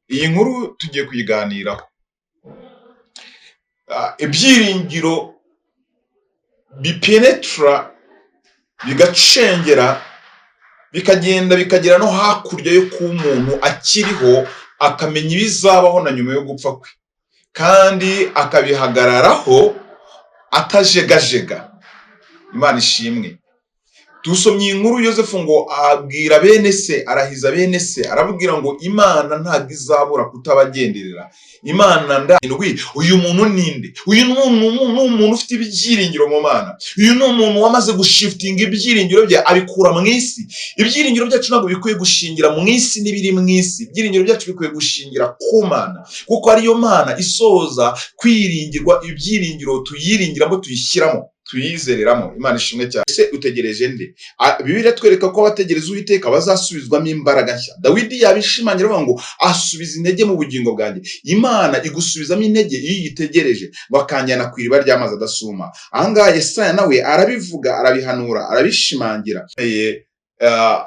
Iyi nkuru tugiye kuyiganiraho. Ibyiringiro bipenetra, bigacengera, bikagenda bikagera no hakurya yo kuba umuntu akiriho, akamenya ibizabaho na nyuma yo gupfa kwe, kandi akabihagararaho atajegajega. Imana ishimwe. Dusomye iyi nkuru, Yosefu ngo abwira bene se, arahiza bene se, arababwira ngo Imana ntabwo izabura kutabagenderera. Imana ndwi, uyu muntu ninde? Uyu ni umuntu ufite ibyiringiro mu Mana. Uyu ni umuntu wamaze gushiftinga ibyiringiro bye, abikura mu isi. Ibyiringiro byacu ntabwo bikwiye gushingira mu isi n'ibiri mu isi. Ibyiringiro byacu bikwiye gushingira ku Mana, kuko ariyo Mana isoza kwiringirwa. Ibyiringiro tuyiringiramo, tuyishyiramo, tuyizereramo. Imana ishimwe cyane. Ese utegereje nde? Bibiliya itwereka ko abategereza Uwiteka bazasubizwamo imbaraga nshya. Dawidi yabishimangira avuga ngo asubiza intege mu bugingo bwanjye. Imana igusubizamo intege iyo uyitegereje, ngo akanjyana ku iriba ry'amazi adasuma. Ahangaha Yesaya nawe arabivuga, arabihanura, arabishimangira.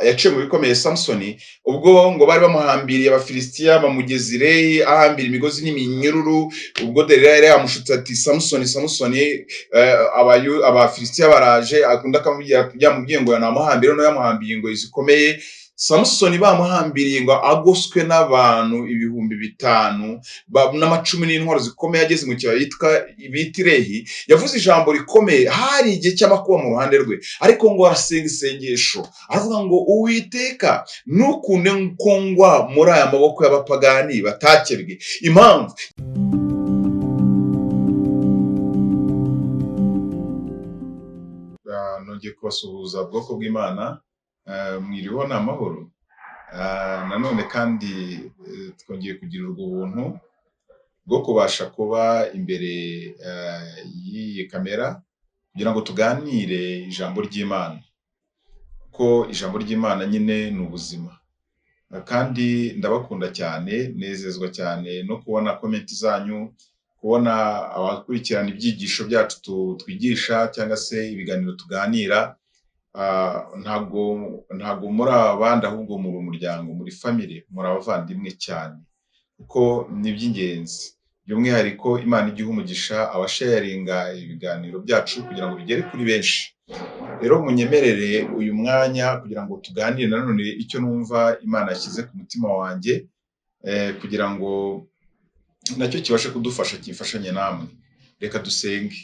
Yaciye mu bikomeye Samusoni, ubwo ngo bari bamuhambiriye Abafilisitiya, bamugeza i Lehi, ahambira imigozi n'iminyururu. Ubwo Delila yari yamushutse ati: "Samusoni, Samusoni, Abafilisitiya baraje." Akunda akamubwira, yamubwiye ngo namuhambire, no yamuhambiye ingoyi zikomeye. Samusoni bamuhambiriye ngo agoswe n'abantu 5000 n'amacumu n'intwaro zikomeye, ageze mu kibaya yitwa bita Lehi, yavuze ijambo rikomeye. Hari igihe cy'amakuba mu ruhande rwe, ariko ngo arasenga isengesho, aravuga ngo: "Uwiteka, ntukunde ko ngwa muri aya maboko y'abapagani batakebwe." Impamvu nongeye kubasuhuza, bwoko bw'Imana, mwiriweho? Ni amahoro. Nanone kandi twongeye kugirirwa ubuntu bwo kubasha kuba imbere y'iyi kamera kugira ngo tuganire ijambo ry'Imana, kuko ijambo ry'Imana nyine ni ubuzima. Kandi ndabakunda cyane, nezezwa cyane no kubona comment zanyu, kubona abakurikirana ibyigisho byacu twigisha cyangwa se ibiganiro tuganira. Ntabwo muri abandi, ahubwo muri umuryango, muri family, muri abavandimwe cyane, kuko ni iby'ingenzi. By'umwihariko Imana igiha umugisha abasharinga ibiganiro byacu kugira ngo bigere kuri benshi. Rero munyemerere uyu mwanya kugira ngo tuganire nanone icyo numva Imana yashyize ku mutima wanjye, kugira ngo nacyo kibashe kudufasha, cyifashanye namwe. Reka dusenge.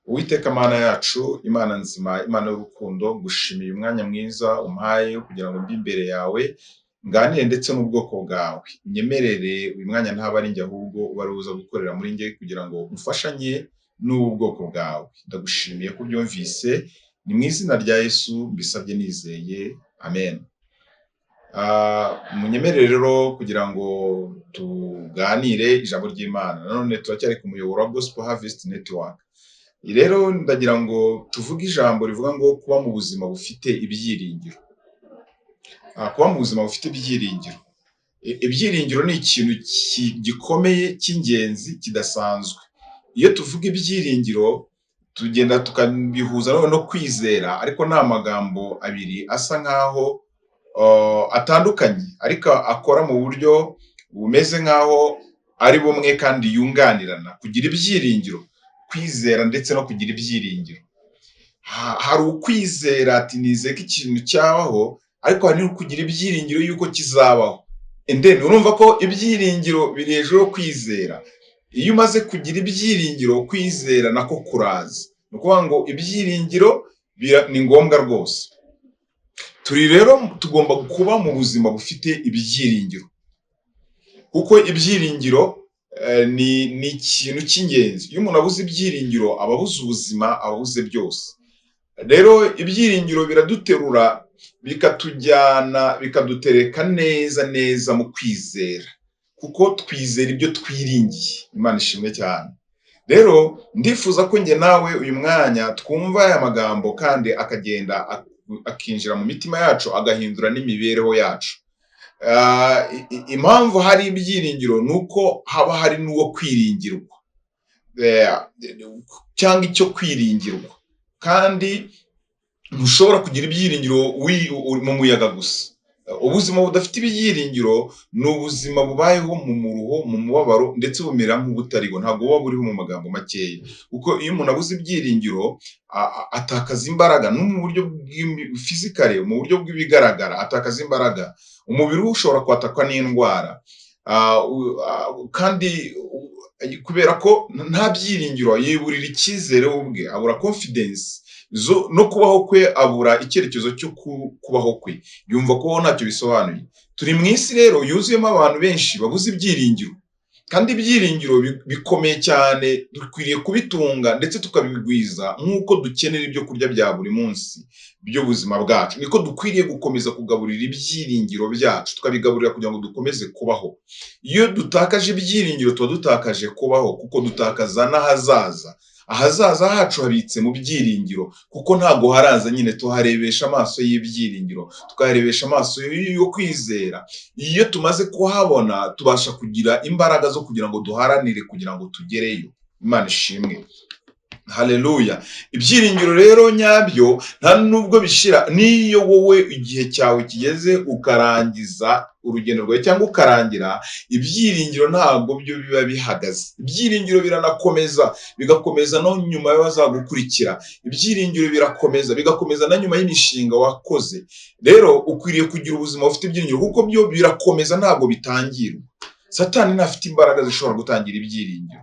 Uwiteka Mana yacu, Imana nzima, Imana y'urukundo, ngushimiye umwanya mwiza umpaye kugira ngo mbe imbere yawe, nganire ndetse n'ubwoko bwawe. Nyemerere uyu mwanya ntaba ari njye, ahubwo uba ari uza gukorera muri njye kugira ngo mfashanye n'ubu bwoko bwawe. Ndagushimiye ko ubyumvise. Ni mu izina rya Yesu mbisabye nizeye, amen. Munyemerere rero kugira ngo tuganire ijambo ry'Imana. Nanone turacyari ku muyoboro wa Gospel Harvest Network. Rero ndagira ngo tuvuge ijambo rivuga ngo kuba mu buzima bufite ibyiringiro. Kuba mu buzima bufite ibyiringiro. Ibyiringiro ni ikintu gikomeye, cy'ingenzi, kidasanzwe. Iyo tuvuga ibyiringiro, tugenda tukabihuza no kwizera, ariko ni amagambo abiri asa nkaho atandukanye, ariko akora mu buryo bumeze nkaho ari bumwe kandi yunganirana. Kugira ibyiringiro, kwizera ndetse no kugira ibyiringiro. Hari ukwizera ati nizeye ko ikintu cyabaho, ariko hari no kugira ibyiringiro yuko kizabaho. And then urumva ko ibyiringiro biri hejuru yo kwizera. Iyo umaze kugira ibyiringiro, kwizera nako kuraza. Ni ukuvuga ngo ibyiringiro ni ngombwa rwose. Turi rero tugomba kuba mu buzima bufite ibyiringiro, kuko ibyiringiro ni ikintu cy'ingenzi. Iyo umuntu abuze ibyiringiro, aba abuze ubuzima, aba abuze byose. Rero ibyiringiro biraduterura, bikatujyana, bikadutereka neza neza mu kwizera, kuko twizera ibyo twiringiye. Imana ishimwe cyane. Rero ndifuza ko njye nawe uyu mwanya twumva aya magambo, kandi akagenda akinjira mu mitima yacu, agahindura n'imibereho yacu. Impamvu hari ibyiringiro ni uko haba hari n'uwo kwiringirwa, cyangwa icyo kwiringirwa. Kandi ntushobora kugira ibyiringiro mu muyaga gusa. Ubuzima budafite ibyiringiro ni ubuzima bubayeho mu muruho, mu mubabaro, ndetse bumera nk'ubutariho, ntabwo buba buriho mu magambo makeya. Kuko iyo umuntu abuze ibyiringiro atakaza imbaraga, no mu buryo physical, mu buryo bw'ibigaragara atakaza imbaraga. Umubiri we ushobora kwatakwa n'indwara. Kandi kubera ko nta byiringiro, yiburira icyizere we ubwe, abura confidence no kubaho kwe, abura icyerekezo cyo kubaho kwe, yumva ko ntacyo bisobanuye. Turi mu isi rero yuzuyemo abantu benshi babuze ibyiringiro, kandi ibyiringiro bikomeye cyane, dukwiriye kubitunga ndetse tukabigwiza nk'uko dukenera ibyo kurya bya buri munsi by'ubuzima bwacu. Niko dukwiriye gukomeza kugaburira ibyiringiro byacu, tukabigaburira kugira ngo dukomeze kubaho. Iyo dutakaje ibyiringiro tuba dutakaje kubaho, kuko dutakaza n'ahazaza. Ahazaza hacu habitse mu byiringiro, kuko ntabwo haraza nyine, tuharebesha amaso y'ibyiringiro, tukaharebesha amaso yo kwizera. Iyo tumaze kuhabona tubasha kugira imbaraga zo kugira ngo duharanire kugira ngo tugereyo. Imana ishimwe, haleluya. Ibyiringiro rero nyabyo nta nubwo bishira. N'iyo wowe igihe cyawe kigeze ukarangiza urugendo rwawe cyangwa ukarangira, ibyiringiro ntabwo byo biba bihagaze. Ibyiringiro biranakomeza, bigakomeza no nyuma y'abazagukurikira. Ibyiringiro birakomeza, bigakomeza na nyuma y'imishinga wakoze. Rero ukwiriye kugira ubuzima bufite ibyiringiro, kuko byo birakomeza, ntabwo bitangirwa. Satani ntafite imbaraga zishobora gutangira ibyiringiro,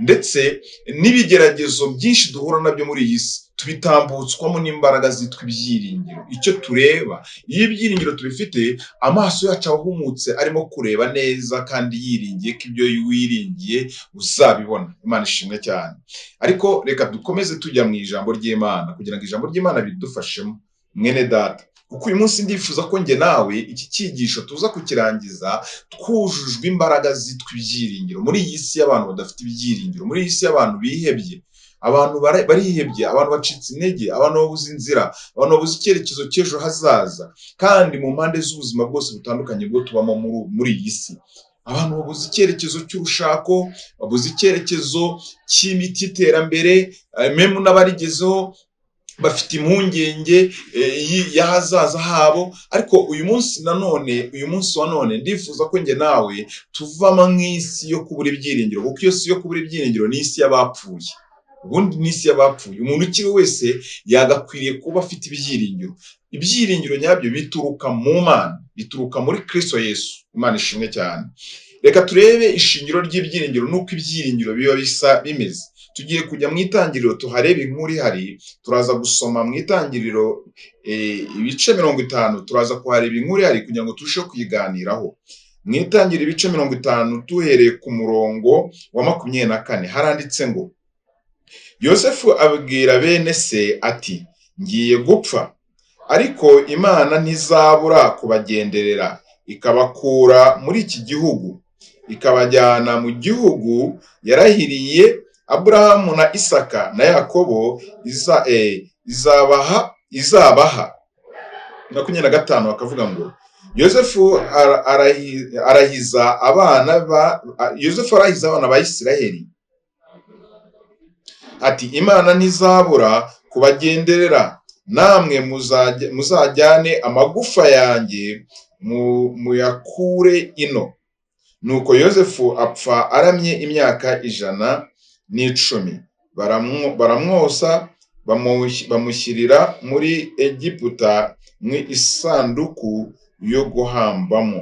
ndetse n'ibigeragezo byinshi duhura nabyo muri iyi si tubitambutswamo n'imbaraga zitwa ibyiringiro. Icyo tureba, iyo ibyiringiro tubifite, amaso yacu aba ahumutse, arimo kureba neza kandi yiringiye ko ibyo wiringiye uzabibona. Imana ishimwe cyane. Ariko reka dukomeze tujya mu ijambo ry'Imana kugira ngo ijambo ry'Imana bidufashemo, mwene data, kuko uyu munsi ndifuza ko njye nawe iki cyigisho tuza kukirangiza twujujwe imbaraga zitwa ibyiringiro. Muri iyi si y'abantu badafite ibyiringiro, muri iyi si y'abantu bihebye, abantu barihebye, abantu bacitse intege, abantu babuze inzira, abantu babuze icyerekezo cy'ejo hazaza, kandi mu mpande z'ubuzima bwose butandukanye bwo tubamo muri iyi si, abantu babuze icyerekezo cy'urushako, babuze icyerekezo cy'imiti, iterambere, même n'abarigezeho bafite impungenge y'ahazaza habo. Ariko uyu munsi nanone, uyu munsi wa none, ndifuza ko njye nawe tuvamo nk'isi yo kubura ibyiringiro, kuko iyo si yo kubura ibyiringiro ni isi y'abapfuye. Ubundi ni isi y'abapfuye. Umuntu ukiri wese yagakwiriye kuba afite ibyiringiro. Ibyiringiro nyabyo bituruka mu Mana, bituruka muri Kristo Yesu. Imana ishimwe cyane. Reka turebe ishingiro ry'ibyiringiro n'uko ibyiringiro biba bisa bimeze. Tugiye kujya mu Itangiriro tuharebe inkuru ihari. Turaza gusoma mu Itangiriro ibice 50, turaza kuhareba inkuru ihari kugira ngo turusheho kuyiganiraho. Mu Itangiriro ibice 50, duhereye ku murongo wa 24, haranditse ngo: "Yosefu abwira bene se ati: 'Ngiye gupfa, ariko Imana ntizabura kubagenderera ikabakura muri iki gihugu, ikabajyana mu gihugu yarahiriye Aburahamu na Isaka na Yakobo izabaha.'" 25 bakavuga ngo: "Yosefu arahiza abana ba Isiraheli ati: 'Imana ntizabura kubagenderera, namwe muzajyane amagufa yanjye muyakure ino.' Nuko Yosefu apfa aramye imyaka 110, baramwosa, bamushyirira muri Egiputa mu isanduku yo guhambamo."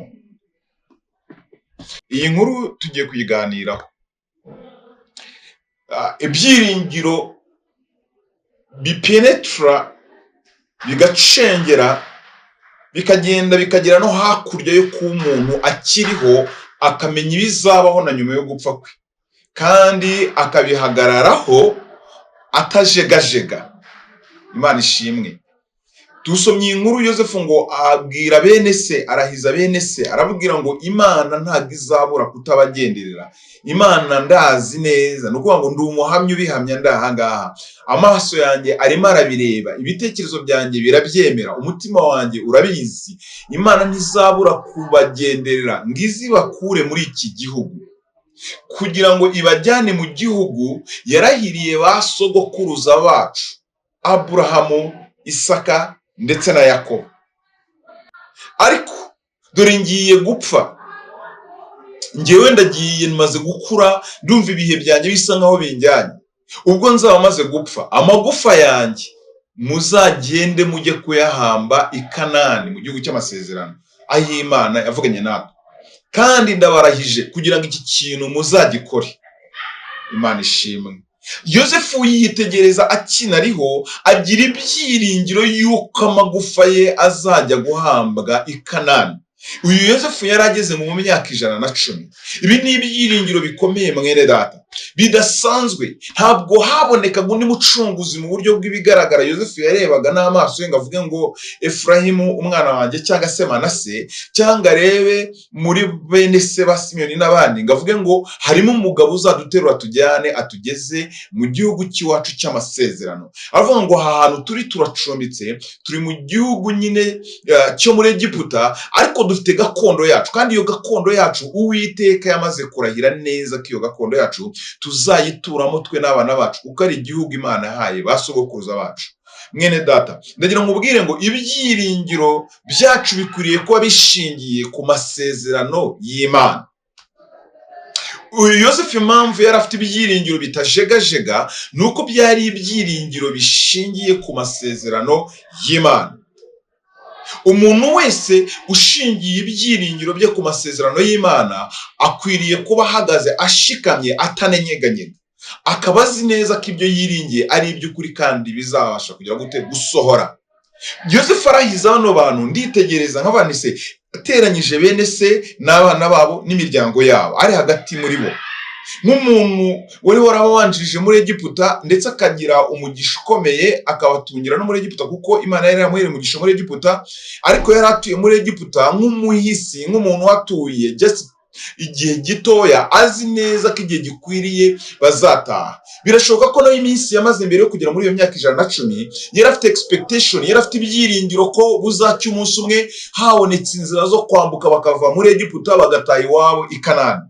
Iyi nkuru tugiye kuyiganiraho. Ibyiringiro bipenetra, bigacengera, bikagenda bikagera no hakurya yo kuba umuntu akiriho, akamenya ibizabaho na nyuma yo gupfa kwe, kandi akabihagararaho atajegajega. Imana ishimwe. Dusomye inkuru, Yosefu ngo abwira bene se, arahiza bene se, arababwira ngo Imana ntabwo izabura kutabagenderera. Imana ndazi neza, ni ukuvuga ngo ndi umuhamya ubihamya, ndi ahangaha, amaso yanjye arimo arabireba, ibitekerezo byanjye birabyemera, umutima wanjye urabizi. Imana ntizabura kubagenderera ngo izibakure muri iki gihugu kugira ngo ibajyane mu gihugu yarahiriye ba sogokuruza bacu, Aburahamu, Isaka ndetse na Yakobo. Ariko Dore ngiye gupfa, ngewe ndagiye, maze gukura, ndumva ibihe byanjye bisa nkaho binjyanye. Ubwo nzaba maze gupfa, amagufa yanjye muzagende mujye kuyahamba i Kanani, mu gihugu cy'amasezerano ay'Imana yavuganye natwe. Kandi ndabarahije kugira ngo iki kintu muzagikore." Imana ishimwe. Yosefu yitegereza akinariho, agira ibyiringiro y'uko amagufa ye azajya guhambwa i Kanani. Uyu Yosefu yari ageze mu myaka 110. Ibi ni ibyiringiro bikomeye, mwene data, bidasanzwe. Ntabwo habonekaga undi mucunguzi mu buryo bw'ibigaragara Yosefu yarebaga n'amaso ye ngo avuge ngo Efurahimu umwana wanjye, cyangwa se Manase, cyangwa arebe muri bene se ba Simiyoni n'abandi ngo avuge ngo harimo umugabo uzaduterura tujyane, atugeze mu gihugu cy'iwacu cy'amasezerano. Aravuga ngo aha hantu turi turacumbitse, turi mu gihugu nyine cyo muri Egiputa, ariko dufite gakondo yacu, kandi iyo gakondo yacu Uwiteka yamaze kurahira neza ko iyo gakondo yacu tuzayituramo twe n'abana bacu, kuko ari igihugu Imana yahaye ba sogokuruza bacu. Mwene data, ndagira ngo ubwire ngo ibyiringiro byacu bikwiriye kuba bishingiye ku masezerano y'Imana. Uyu Yosefu, impamvu yari afite ibyiringiro bitajegajega ni uko byari ibyiringiro bishingiye ku masezerano y'Imana. Umuntu wese ushingiye ibyiringiro bye ku masezerano y'Imana akwiriye kuba ahagaze ashikamye, atanenyeganyega, akaba azi neza ko ibyo yiringiye ari iby'ukuri kandi bizabasha kugira gute? Gusohora. Yosefu arahiza bano bantu. Nditegereza nk'abantu se ateranyije bene se n'abana babo n'imiryango yabo, ari hagati muri bo nk'umuntu wari warababanjirije muri Egiputa, ndetse akagira umugisha ukomeye, akabatungira no muri Egiputa, kuko Imana yari yaramuhereye umugisha muri Egiputa. Ariko yari atuye muri Egiputa nk'umuhisi, nk'umuntu uhatuye just igihe gitoya, azi neza ko igihe gikwiriye bazataha. Birashoboka ko nawe iminsi yamaze mbere yo kugera muri iyo myaka 110 yari afite expectation, yari afite ibyiringiro ko buzacya umunsi umwe habonetse inzira zo kwambuka, bakava muri Egiputa bagataha iwabo i Kanani.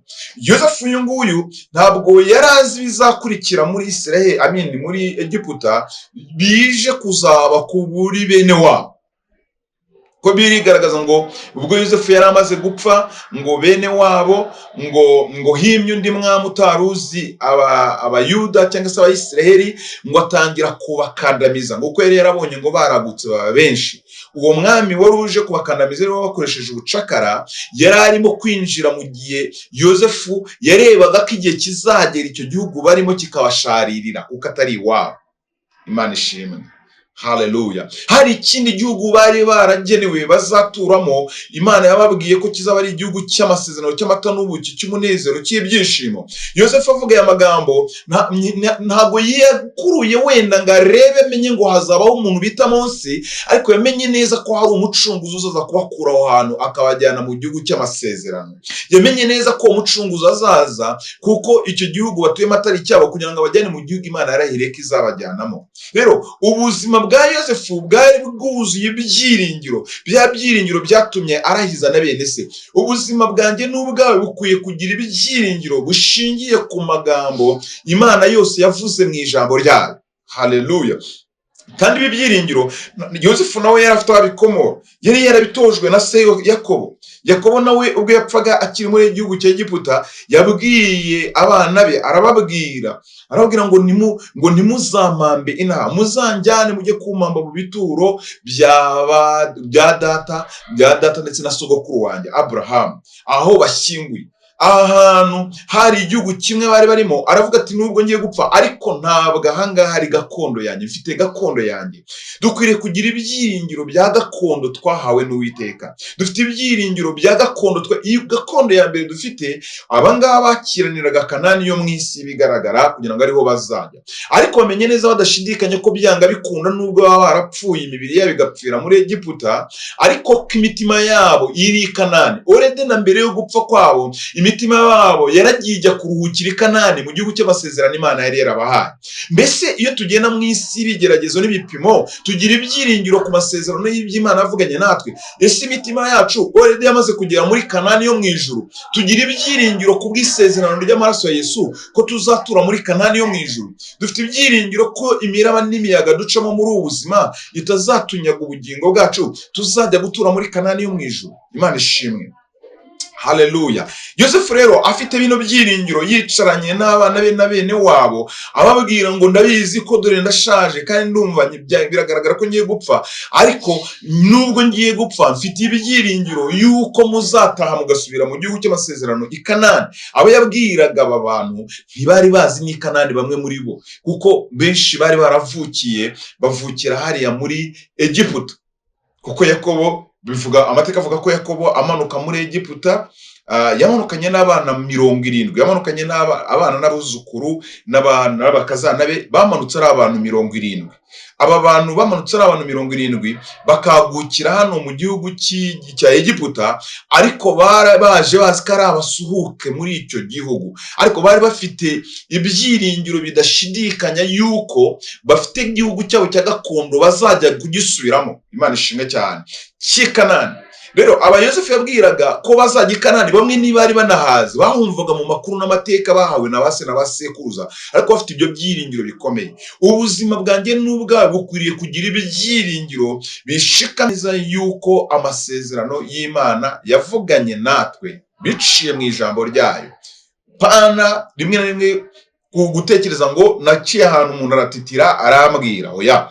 Yosefu uyu nguyu ntabwo yari azi ibizakurikira muri Israel, I mean muri Egiputa, bije kuzaba ku buri bene wabo, ko birigaragaza ngo ubwo Yosefu yari amaze gupfa, ngo bene wabo ngo himye undi mwami utari uzi Abayuda cyangwa se Abayisiraheli, ngo atangira kubakandamiza, ngo kuko yari yarabonye ngo baragutse baba benshi. Uwo mwami wari uje kubakandamiza rero bakoresheje ubucakara, yari arimo kwinjira mu gihe Yosefu yarebaga ko igihe kizagera icyo gihugu barimo kikabasharirira, kuko atari iwabo. Imana ishimwe, haleluya. Hari ikindi gihugu bari baragenewe bazaturamo. Imana yababwiye ko kizaba ari igihugu cy'amasezerano, cy'amata n'ubuki, cy'umunezero, cy'ibyishimo. Yosefu avuga aya magambo, ntabwo yakuruye wenda ngo arebe amenye ngo hazabaho umuntu bita Mose, ariko yamenye neza ko hari umucunguzi uzaza kubakura aho hantu akabajyana mu gihugu cy'amasezerano. Yamenye neza ko uwo mucunguzi azaza, kuko icyo gihugu batuyemo atari icyabo, kugira ngo abajyane mu gihugu Imana yarahiriye ko izabajyanamo. Rero ubuzima bwa Yosefu bwari bwuzuye ibyiringiro, bya byiringiro byatumye arahiza na bene se. Ubuzima bwanjye n'ubwawe bukwiye kugira ibyiringiro bushingiye ku magambo Imana yose yavuze mu ijambo ryayo. Haleluya. Kandi ibi byiringiro Yosefu nawe yari afite aho abikomora, yari yarabitojwe na se Yakobo. Yakobo nawe ubwo yapfaga akiri muri igihugu cya Egiputa, yabwiye abana be, arababwira ngo ntimuzampambe inaha, muzanjyane mujye kumpamba mu bituro bya data ndetse na sogokuru wanjye Aburahamu, aho bashyinguye. Aha hantu hari igihugu kimwe bari barimo. Aravuga ati: "Nubwo ngiye gupfa, ariko ntabwo ahangaha ari gakondo yanjye, mfite gakondo yanjye." Dukwiriye kugira ibyiringiro bya gakondo twahawe n'Uwiteka. Dufite ibyiringiro bya gakondo. Iyo gakondo ya mbere dufite, abangaba bakiraniraga Kanani yo mu isi bigaragara, kugira ngo ariho bazajya, ariko bamenye neza badashidikanya ko byanga bikunda, nubwo baba barapfuye, imibiri yabo igapfira muri Egiputa, ariko ko imitima yabo iri i Kanani already. Na mbere yo gupfa kwabo, imitima yabo yari yarahawe isezerano. Imitima yabo yaragiye ijya kuruhukira i Kanani, mu gihugu cy'amasezerano Imana yari yarabahaye. Mbese iyo tugenda mu isi y'ibigeragezo n'ibipimo, tugira ibyiringiro ku masezerano y'iby'Imana yavuganye natwe? Ese imitima yacu already yamaze kugera muri Kanani yo mu ijuru? Tugira ibyiringiro ku bw'isezerano ry'amaraso ya Yesu ko tuzatura muri Kanani yo mu ijuru? Dufite ibyiringiro ko imiraba n'imiyaga ducamo muri ubu buzima itazatunyaga ubugingo bwacu, tuzajya gutura muri Kanani yo mu ijuru? Imana ishimwe, haleluya! Yosefu rero afite bino byiringiro, yicaranye n'abana be na bene wabo, ababwira ngo: "Ndabizi ko dore ndashaje, kandi ndumva biragaragara ko ngiye gupfa, ariko nubwo ngiye gupfa, mfite ibyiringiro yuko muzataha mugasubira mu gihugu cy'amasezerano i Kanani." Abo yabwiraga, aba bantu ntibari bazi n'i Kanani bamwe muri bo, kuko benshi bari baravukiye, bavukira hariya muri Egiputa, kuko Yakobo, bivuga amateka avuga ko Yakobo amanuka muri Egiputa, yamanukanye n'abana 70, yamanukanye abana n'abuzukuru n'abakazana be. Bamanutse ari abantu 70. Aba bantu bamanutse ari abantu 70, bakagukira hano mu gihugu cya Egiputa, ariko baje bazi ko ari abasuhuke muri icyo gihugu, ariko bari bafite ibyiringiro bidashidikanya yuko bafite igihugu cyabo cya gakondo bazajya kugisubiramo, Imana ishimwe cyane, cy'i Kanani. Rero aba Yosefu yabwiraga ko bazajya i Kanani, bamwe ntibari banahazi, bahumvaga mu makuru n'amateka bahawe na ba se na ba sekuruza, ariko bafite ibyo byiringiro bikomeye. Ubuzima bwanjye n'ubwawe bukwiriye kugira ibyiringiro bishikamiza yuko amasezerano y'Imana yavuganye natwe biciye mu ijambo ryayo, pana rimwe na rimwe gutekereza ngo naciye ahantu umuntu aratitira arambwira. Oya,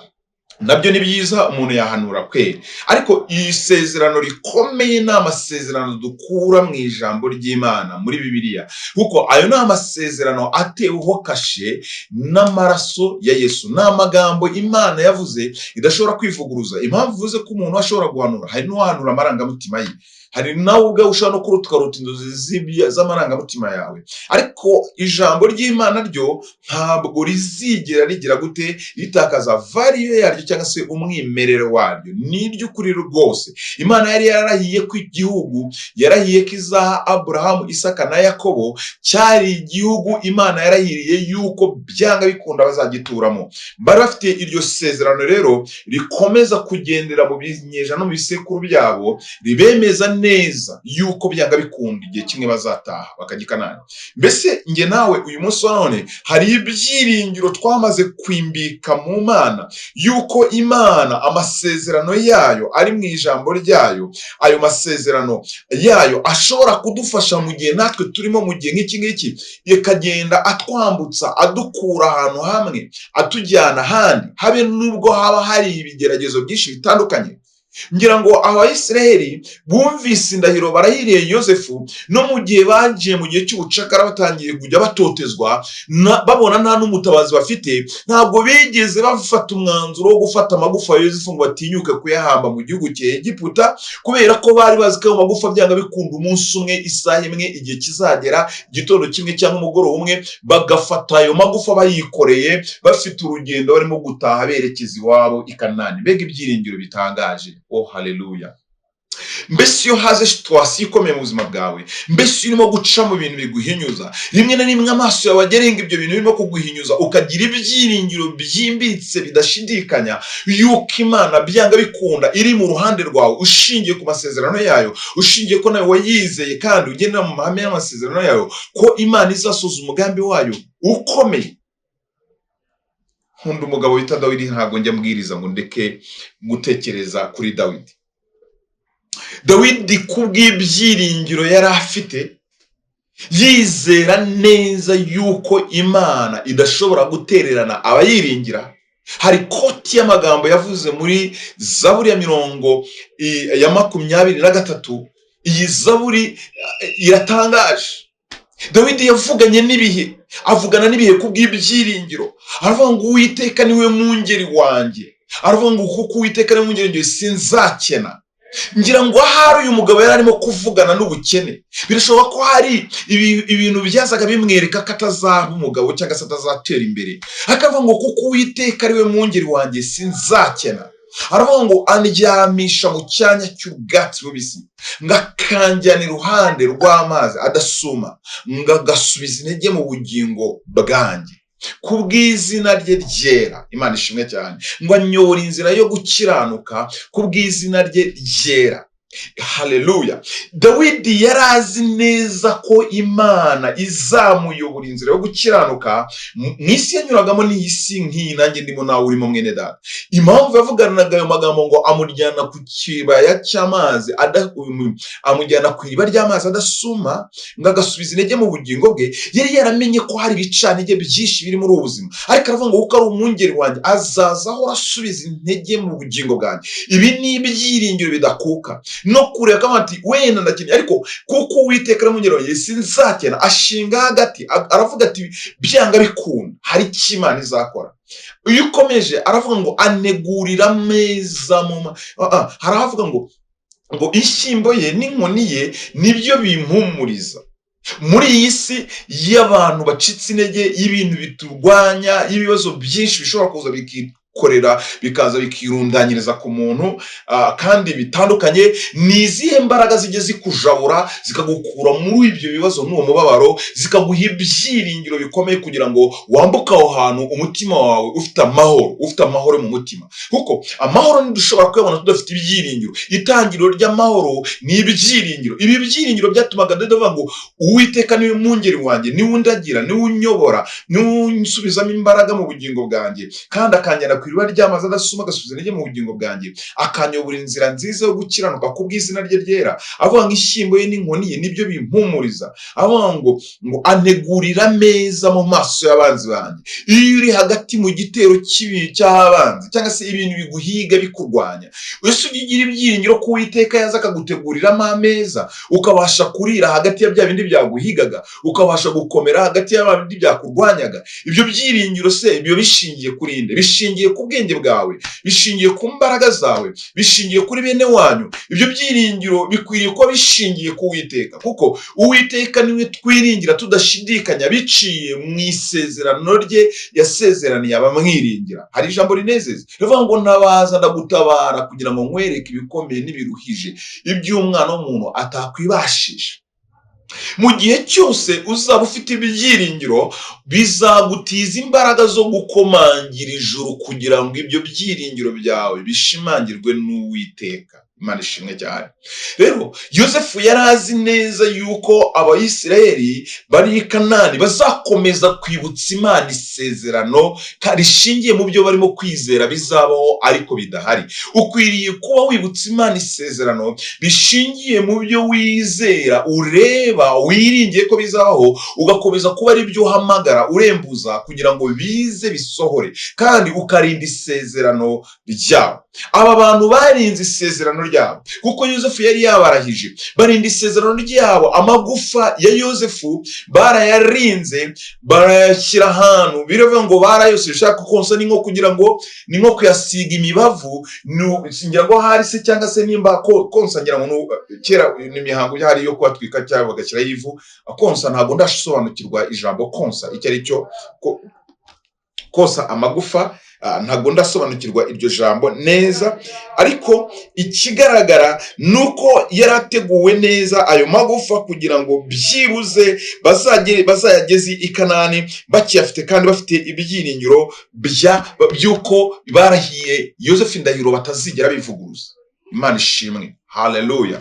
nabyo ni byiza, umuntu yahanura kweri, ariko iri sezerano rikomeye ni amasezerano dukura mu ijambo ry'Imana muri Bibiliya, kuko ayo ni amasezerano ateweho kashe n'amaraso ya Yesu, ni amagambo Imana yavuze idashobora kwivuguruza. Impamvu uvuze ko umuntu ashobora guhanura, hari n'uwahanura amarangamutima ye, hari nawe ubwawe ushobora no kurota, ukarota inzozi z'amarangamutima yawe, ariko ijambo ry'Imana ryo ntabwo rizigera rigira gute? Ritakaza value yaryo cyangwa se umwimerere waryo. Ni iry'ukuri rwose. Imana yari yararahiye ko igihugu yarahiye ko izaha Aburahamu, Isaka na Yakobo cyari igihugu Imana yarahiriye yuko byanga bikunda bazagituramo. Bari bafite iryo sezerano rero rikomeza kugendera mu binyejana no mu bisekuru byabo, ribemeza neza yuko byanga bikunda igihe kimwe bazataha bakajya i Kanani. Mbese njye nawe uyu munsi wa none hari ibyiringiro twamaze kwimbika mu Mana yuko Imana amasezerano yayo ari mu ijambo ryayo, ayo masezerano yayo ashobora kudufasha mu gihe natwe turimo, mu gihe nk'iki ngiki, ikagenda atwambutsa, adukura ahantu hamwe atujyana ahandi, habe n'ubwo haba hari ibigeragezo byinshi bitandukanye? Ngira ngo Abayisiraheli bumvise indahiro barahiriye Yosefu, no mu gihe bagiye mu gihe cy'ubucakara, batangiye kujya batotezwa, babona nta n'umutabazi bafite, ntabwo bigeze bafata umwanzuro wo gufata amagufa ya Yosefu ngo batinyuke kuyahamba mu gihugu cya Egiputa, kubera ko bari bazi ko ayo magufa byanga bikunda umunsi umwe, isaha imwe, igihe kizagera, igitondo kimwe cyangwa umugoroba umwe, bagafata ayo magufa bayikoreye, bafite urugendo barimo gutaha berekeza iwabo i Kanani. Mbega ibyiringiro bitangaje! Oh, haleluya! Mbese iyo haze situation ikomeye mu buzima bwawe, mbese urimo guca mu bintu biguhinyuza, rimwe na rimwe amaso yawe agerenga ibyo bintu birimo kuguhinyuza, ukagira ibyiringiro byimbitse bidashidikanya yuko Imana byanga bikunda iri mu ruhande rwawe, ushingiye ku masezerano yayo, ushingiye ko nawe wayizeye kandi ugendera mu mahame y'amasezerano yayo, ko Imana izasoza umugambi wayo ukomeye? Nkunda umugabo wita Dawidi. Ntabwo njya mbwiriza ngo ndeke gutekereza kuri Dawidi. Dawidi, kubw'ibyiringiro yari afite, yizera neza yuko Imana idashobora gutererana abayiringira, hari quote y'amagambo yavuze muri Zaburi ya 23. Iyi zaburi iratangaje. Dawidi yavuganye n'ibihe, avugana n'ibihe kubw'ibyiringiro, aravuga ngo: "Uwiteka niwe mwungeri wanjye." Aravuga ngo: "Kuko Uwiteka niwe mwungeri wanjye, sinzakena." Ngira ngo ahari uyu mugabo yari arimo kuvugana n'ubukene. Birashoboka ko hari ibintu byazaga bimwereka ko atazaba umugabo cyangwa se atazatera imbere, akavuga ngo: "Kuko Uwiteka ari we mwungeri wanjye, sinzakena." Aravuga ngo andyamisha mu cyanya cy'ubwatsi bubisi, ngo akanjyana iruhande rw'amazi adasuma, ngo agasubiza intege mu bugingo bwanjye kubw'izina rye ryera. Imana ishimwe cyane. Ngo anyobora inzira yo gukiranuka kubw'izina rye ryera. Haleluya! Dawidi yari azi neza ko Imana izamuyobora inzira yo gukiranuka mu isi yanyuragamo. N'iyi si nk'iyi nanjye ndimo, nawe urimo, mwene data. Impamvu yavuganaga ayo magambo ngo amujyana ku kibaya cy'amazi, amujyana ku iriba ry'amazi adasuma, ngo agasubiza intege mu bugingo bwe, yari yaramenye ko hari ibicantege byinshi biri muri ubu buzima. Ariko aravuga ngo kuko ari umwungeri wanjye, azaza ahora asubiza intege mu bugingo bwanjye. Ibi ni ibyiringiro bidakuka no kureba akavuga ati wenda ndakeneye, ariko kuko Uwiteka ari umwungeri wanjye, sinzakena. Ashinga hagati, aravuga ati byanga bikunda hari icyo Imana izakora. Iyo ukomeje aravuga ngo anegurira ameza mu hari ahavuga ngo inshyimbo ye n'inkoni ye nibyo bimpumuriza. Muri iyi si y'abantu bacitse intege, y'ibintu biturwanya, y'ibibazo byinshi bishobora kuza bikikorera, bikaza bikirundanyiriza ku muntu, kandi bitandukanye, ni izihe mbaraga zijya zikujabura, zikagukura muri ibyo bibazo n'uwo mubabaro, zikaguha ibyiringiro bikomeye kugira ngo wambuke aho hantu umutima wawe ufite amahoro, ufite amahoro mu mutima? Kuko amahoro ntidushobora kuyabona tudafite ibyiringiro. Itangiriro ry'amahoro ni ibyiringiro. Ibi byiringiro byatumaga Dawidi avuga ngo Uwiteka niwe mwungeri wanjye, niwe undagira, niwe unyobora, niwe unsubizamo imbaraga mu bugingo bwanjye, kandi akanjyana ku iriba ry'amazi adasuma, agasubiza intege mu bugingo bwanjye, akanyobora inzira nziza yo gukiranuka kubw'izina rye ryera. Avuga ngo inshyimbo ye n'inkoni ye nibyo bimpumuriza. Avuga ngo antegurira ameza mu maso y'abanzi banjye. Iyo uri hagati mu gitero cy'ibi cy'abanzi, cyangwa se ibintu biguhiga bikurwanya, ese ujya ugira ibyiringiro ko Uwiteka yaza akaguteguriramo ameza, ukabasha kurira hagati ya bya bindi byaguhigaga, ukabasha gukomera hagati ya bya bindi byakurwanyaga? Ibyo byiringiro se biba bishingiye kuri nde? Bishingiye ku bwenge bwawe? Bishingiye ku mbaraga zawe? Bishingiye kuri bene wanyu? Ibyo byiringiro bikwiriye kuba bishingiye ku Uwiteka, kuko Uwiteka niwe twiringira tudashidikanya, biciye mu isezerano rye yasezeraniye abamwiringira. Hari ijambo rinezeza rivuga ngo ntabaza ndagutabara, kugira ngo nkwereke ibikomeye n'ibiruhije, iby'umwana w'umuntu atakwibashisha. Mu gihe cyose uzaba ufite ibyiringiro, bizagutiza imbaraga zo gukomangira ijuru kugira ngo ibyo byiringiro byawe bishimangirwe n'Uwiteka. Imana ishimwe cyane. Rero Yosefu yari azi neza yuko Abayisiraheli bari i Kanani bazakomeza kwibutsa Imana isezerano rishingiye mu byo barimo kwizera bizabaho ariko bidahari. Ukwiriye kuba wibutsa Imana isezerano bishingiye mu byo wizera, ureba, wiringiye ko bizabaho, ugakomeza kuba ari byo uhamagara urembuza kugira ngo bize bisohore, kandi ukarinda isezerano ryabo. Aba bantu barinze isezerano ryabo kuko Yosefu yari yabarahije. Barinda isezerano ryabo. Amagufa ya Yosefu barayarinze, barayashyira ahantu. Biravuga ngo barayose, ushaka konsa ni nko kugira ngo ni nko kuyasiga imibavu. Ngira ngo hari se, cyangwa se nimba konsa, ngira ngo kera ni imihango ihari yo kubatwika cyangwa bagashyiraho ivu. Konsa, ntabwo ndasobanukirwa ijambo konsa icyo ari cyo. Kosa amagufa, ntabwo ndasobanukirwa iryo jambo neza, ariko ikigaragara ni uko yari ateguwe neza ayo magufa, kugira ngo byibuze bazayageze i Kanani bakiyafite, kandi bafite ibyiringiro by'uko barahiye Yosefu indahiro batazigera bivuguruza. Imana ishimwe, haleluya!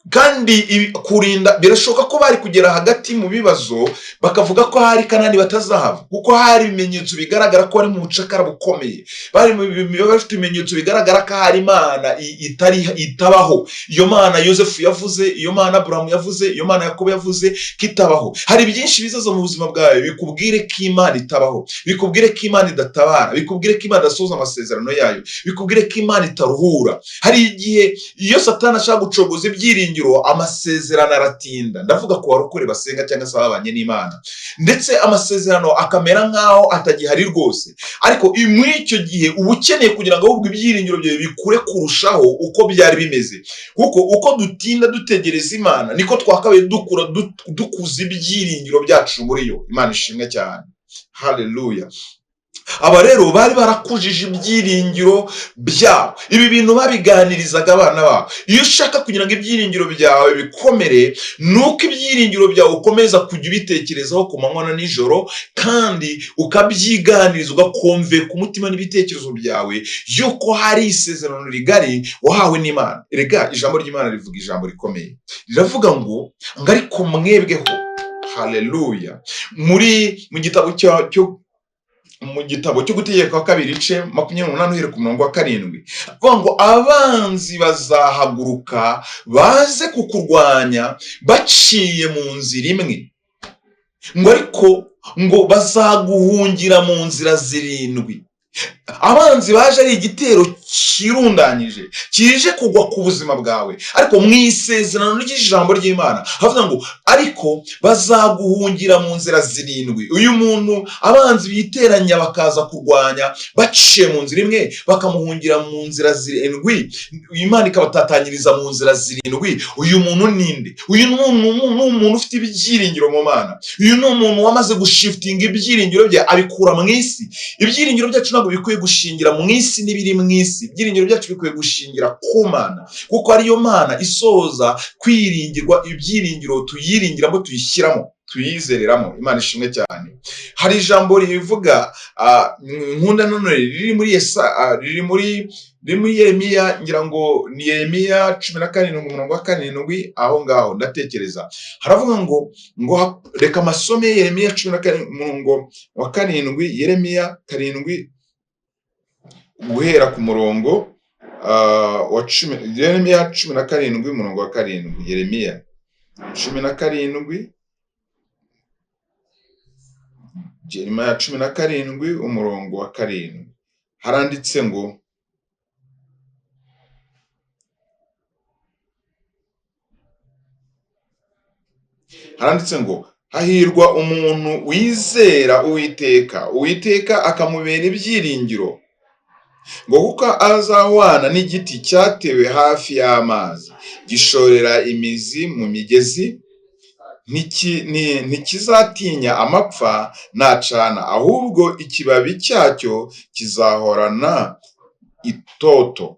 Kandi kurinda, birashoboka ko bari kugera hagati mu bibazo bakavuga ko hari Kanani batazahava, kuko hari ibimenyetso bigaragara ko bari mu bucakara bukomeye, bari bafite ibimenyetso bigaragara ko hari Imana itari itabaho. Iyo Mana Yosefu yavuze, iyo Mana Aburahamu yavuze, iyo Mana Yakobo yavuze ko itabaho. Hari byinshi bizaza mu buzima bwawe bikubwire ko Imana itabaho, bikubwire ko Imana idatabara, bikubwire ko Imana idasohoza amasezerano yayo, bikubwire ko Imana itaruhura. Hari igihe iyo Satani ashaka gucogoza ibyiringiro, amasezerano aratinda. Ndavuga ku barokore basenga cyangwa se ababanye n'Imana, ndetse amasezerano akamera nk'aho atagihari rwose. Ariko muri icyo gihe uba ukeneye kugira ngo ahubwo ibyiringiro byawe bikure kurushaho uko byari bimeze, kuko uko dutinda dutegereza Imana niko twakabaye dukura, dukuza ibyiringiro byacu muri yo. Imana ishimwe cyane, haleluya! Aba rero bari barakujije ibyiringiro byabo. Ibi bintu babiganirizaga abana babo. Iyo ushaka kugira ngo ibyiringiro byawe bikomere, ni uko ibyiringiro byawe ukomeza kujya ubitekerezaho ku manywa na nijoro, kandi ukabyiganiriza, ugakomveka umutima n'ibitekerezo byawe yuko hari isezerano rigari wahawe n'Imana. Erega ijambo ry'Imana rivuga ijambo rikomeye, riravuga ngo ariko mwebweho, haleluya, muri mu gitabo cyo mu gitabo cyo Gutegeka kwa Kabiri, ice 28, uhereye ku murongo wa 7, avuga ngo abanzi bazahaguruka baze kukurwanya baciye mu nzira imwe, ngo ariko ngo bazaguhungira mu nzira zirindwi. Abanzi baje ari igitero kirundanyije kije kugwa ku buzima bwawe, ariko mu isezerano ry'ijambo ry'Imana havuga ngo ariko bazaguhungira mu nzira zirindwi. Uyu muntu abanzi biteranya bakaza kurwanya baciye mu nzira imwe, bakamuhungira mu nzira zirindwi, Imana ikabatatanyiriza mu nzira zirindwi. Uyu muntu ninde? Uyu ni umuntu ufite ibyiringiro mu Mana. Uyu ni umuntu wamaze gushifitinga ibyiringiro bye abikura mu isi. Ibyiringiro byacu ntabwo bikwiye gushingira mu isi n'ibiri mu isi. Ibyiringiro byacu bikwiye gushingira ku Mana, kuko ariyo Mana isoza kwiringirwa. Ibyiringiro tuyiringiramo, tuyishyiramo, tuyizereramo. Imana ishimwe cyane. Hari ijambo rivuga nkunda none riri muri riri muri Yeremiya, ngira ngo ni Yeremiya 17 umurongo wa 7, aho ngaho ndatekereza haravuga ngo reka amasome Yeremiya 14 umurongo wa 7, Yeremiya 7 guhera ku murongo wa 10, Yeremiya 17 umurongo wa 7, Yeremiya 17, Yeremiya 17 umurongo wa 7, haranditse ngo hahirwa umuntu wizera Uwiteka, Uwiteka akamubera ibyiringiro, ngo kuko azahwana n'igiti cyatewe hafi y'amazi, gishorera imizi mu migezi, ntikizatinya amapfa nacana, ahubwo ikibabi cyacyo kizahorana itoto,